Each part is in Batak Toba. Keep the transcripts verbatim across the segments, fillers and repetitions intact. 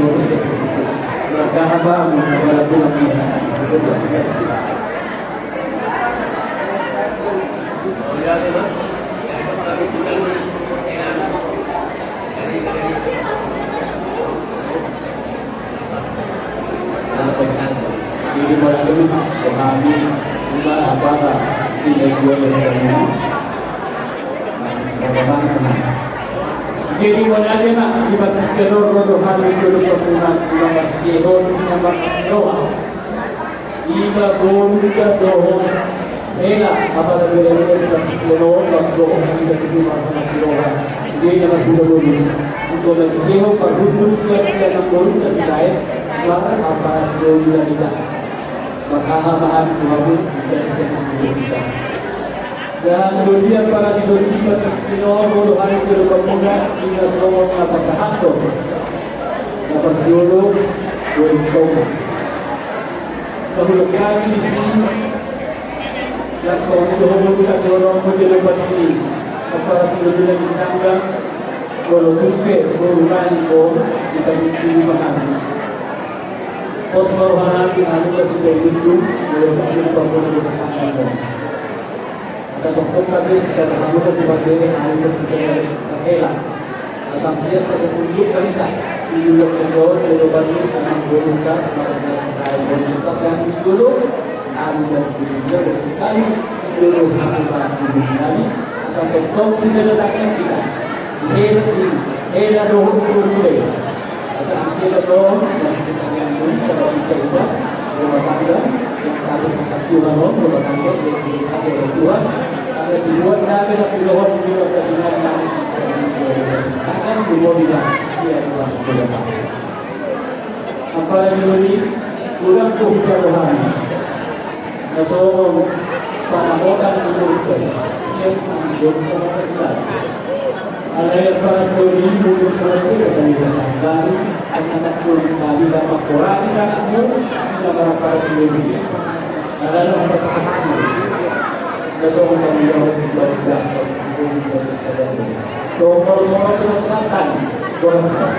Marga haba, marga haba. Jadi, mauliate ma rohami, ima apala, sila dua dan kamu. Jadi, mauliate ma, ima tiga dor, dor, rohami, dor, dor, rohami, ima tiga dor, ima roha. Ima boru, ima dohot. Hela, apala bere-bere, ima tiga dor, ima dohot, ima tiga dor, ima roha. Jadi, ima tiga boru. Untuk lagi, dia, parhundul, siap, dia, enam boru, dan lain. Maka, apa, boru, dan tidak. Maka hamahan tu hamu, bisa disebut kita. Dan kemudian para sidoli, para sidoli, bodoh hari ke depan muda, kita semua kata tahato. Dapat dulu, boleh kau. Dahulu kami di sini, yang seorang itu homo kita ke orang pun jadi pasti. Para sidoli yang ditangkap, kalau tupe, kalau lagi, kalau kita di sini makan. Pos ma roha nami, anu, na sude itu, molo tak lupa, molo tak lupa. Asa toktok kami secara anu, na sude, anu, na sude, hela. Asa biasa, asa tunjuk kami tak. Ini udah kendor, molo baru, sama guru tak, maka dia sekarang guru tak, yang dulu, anu, dan dulu, sekali, dulu, anu, tak, dulu, kami. Asa toktok, sudah datang kita. Hela, hela dohot guru, eh. Asa hela dohot, dan kita yang pun, sabar kita, rumah tangga, yang harus kita Tuhan, rumah tangga, yang kita Tuhan, ada sebuah tangga, tapi dohot, di luar dari Tuhan, akan dibawa dia, dia Tuhan, dia Tuhan. Apala sidoli, ulang tuh jagoan. Na songon panamotan ni Tuhan. Ia panamotan Tuhan. Alai apala sidoli, mundur songon itu, kata dia, dan anak pun tadi dapat koran di sana, pun, dapat apala sidoli. Ada dapat apala sidoli. Na songon tanggung jawab, Tuhan, Tuhan, Tuhan, Tuhan. Songon, songon, songon, songon.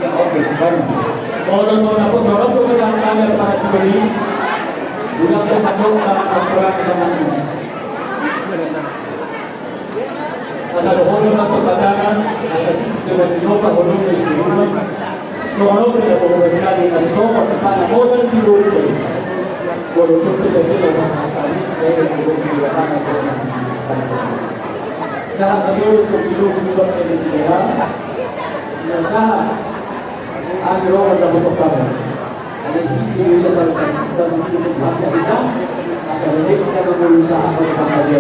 Ya, oke, baik. Molo so dapot, so dapot, kita tanya kepada si Beli. Udah, saya satu, kita akan kurang sama ini. Asa dohonon ma tu hatana, asa coba-coba, honon ma istri rumah. Songon on pe na boru bani nami na songon panamotan ni boru. Boru tu pe jadi boru nami, saya jadi boru nami. Sahat na solu tu boru nami jadi boru. Na sahat. Ami ro na boru nami. Ada di sini dia pada dan itu hak kita. Ada di kita berusaha pada dia.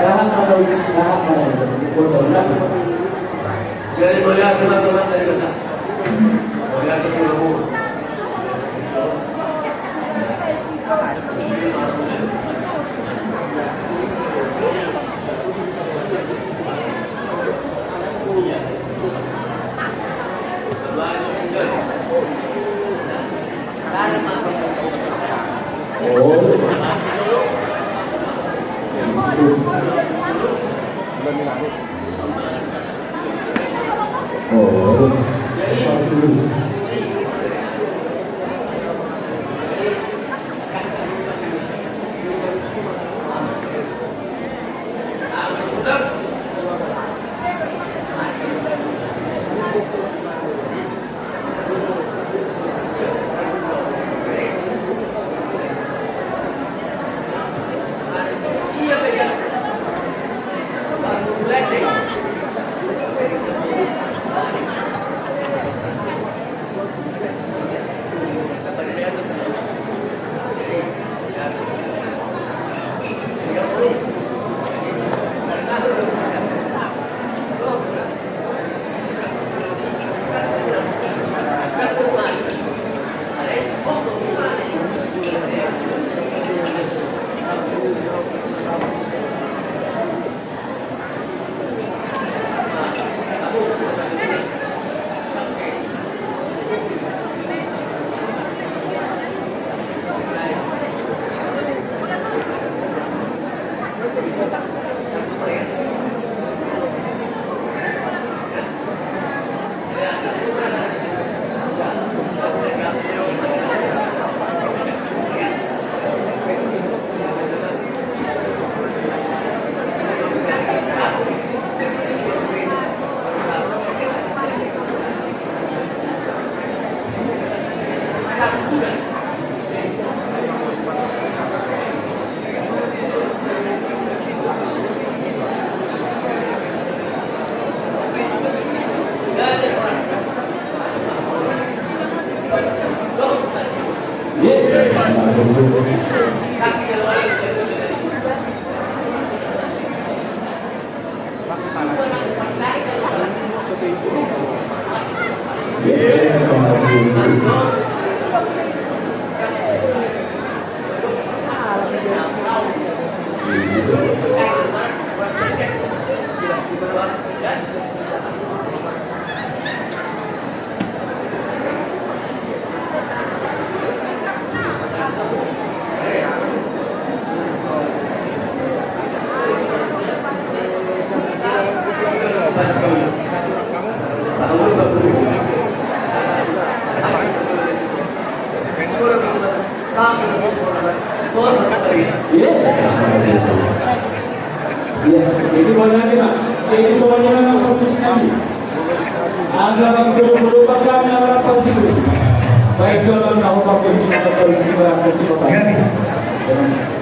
Sahat na solu, sahat na solu. Boru nami. Jadi, mauliate ma, mauliate ma, mauliate ma. Jadi, mana lagi, Pak? Jadi, semuanya memang komisi kami. Asa pas dulu, dulu, Pak, kami, nama, Pak, situ. Baik, jualan, nama, Pak, komisi, nama, Pak, komisi, Pak. Ya.